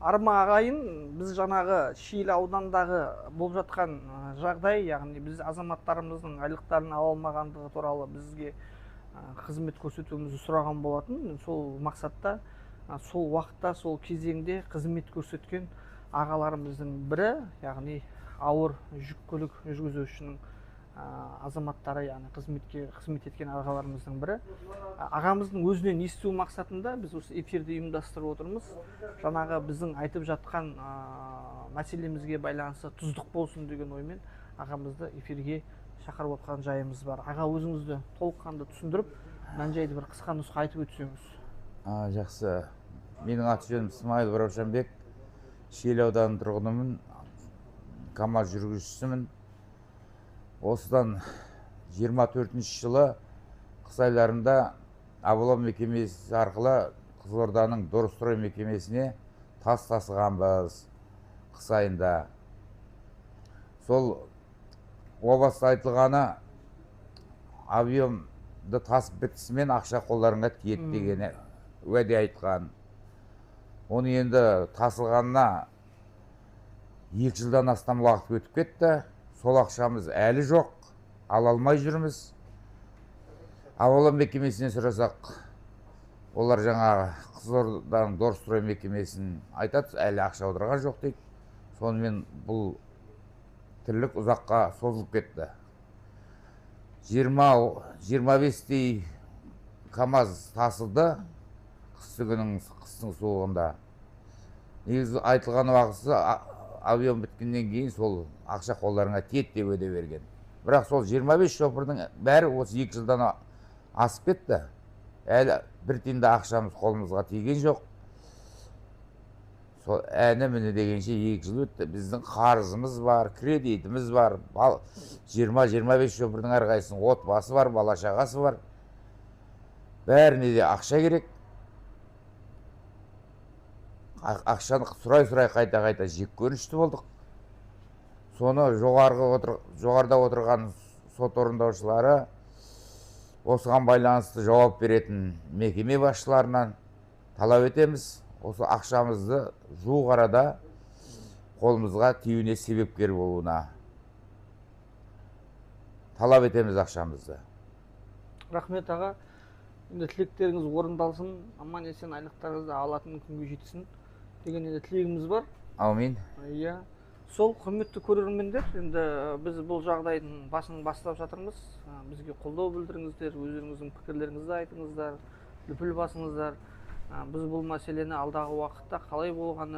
Арма, ағайын! Біз жаңағы Шиелі ауданындағы болып жатқан жағдай, яғни біз азаматтарымыздың айлықтарын ала алмағандығы туралы бізге қызмет көрсетуімізді сұраған болатын. Сол мақсатта, сол уақытта, сол кезеңде қызмет көрсеткен ағаларымыздың бірі, яғни ауыр жүк көлік жүргізушінің азаматтары, яғни қызмет еткен ағаларымыздың бірі. Ағамыздың өзінен есту мақсатында біз осы эфирді ұйымдастырып отырмыз. Жаңағы біздің айтып жатқан мәселемізге байланысты тұздық болсын деген оймен ағамызды эфирге шақырып отқан жайымыз бар. Аға, өзіңізді толыққанды түсіндіріп, мән жайды бір қысқа нұсқа айтып өтсеңіз. Жақсы. Менің аты жөнім Смайылов Раушанбек, Шиелі ауданының тұрғынымын, КамАЗ жүргізушісімін. Осыдан 24 жылы қыс айларында Авалон мекемесі арқылы Қызылорданың Дорстрой мекемесіне тас тасығанбыз қыс айында. Сол о баста айтылғаны, объемды тасып бітісімен ақша қолдарыңа тиеді деген уәде айтқан. Оны енді тасылғанына 2 жылдан астам уақыт өтіп кетті. Сол ақшамыз әлі жоқ, ала алмай жүрміз. Авалон мекемесінен сұрасақ, олар жаңағы Қызылорданың Дорстрой мекемесін айтады, әлі ақша аударған жоқ дейді. Сонымен бұл тірлік ұзаққа созылып кетті. 20-25тей КамАЗ тасыды қысты күнің, қыстың суығында. Негізі айтылған уақыты объем біткеннен кейін сол ақша қолдарыңа тиеді деп уәде берген. Бірақ сол 25 шопырдың бәрі осы 2 жылдан асып кетті, әлі бір тиын да ақшамыз қолымызға тиген жоқ. Сол әні міне дегенше 2 жыл өтті. Біздің қарызымыз бар, кредитіміз бар. 20-25 шопырдың әрқайсысының отбасы бар, бала шағасы бар, бәріне де ақша керек. Ақшаны сұрай сұрай қайта қайта жек көрінішті болдық. Соны жоғарыда отырған сот орындаушылары, осыған байланысты жауап беретін мекеме басшыларынан талап етеміз, осы ақшамызды жуық арада қолымызға тиюіне себепкер болуына талап етеміз ақшамызды. Рахмет, аға! Енді тілектеріңіз орындалсын, аман есен айлықтарыңызды алатын күнге жетсін деген енді тілегіміз бар. Әумин. Иә, сол, құрметті көрермендер, енді біз бұл жағдайдың басын бастап жатырмыз. Бізге қолдау білдіріңіздер, өздеріңіздің пікірлеріңізді айтыңыздар, лүпіл басыңыздар. Біз бұл мәселені алдағы уақытта қалай болғаны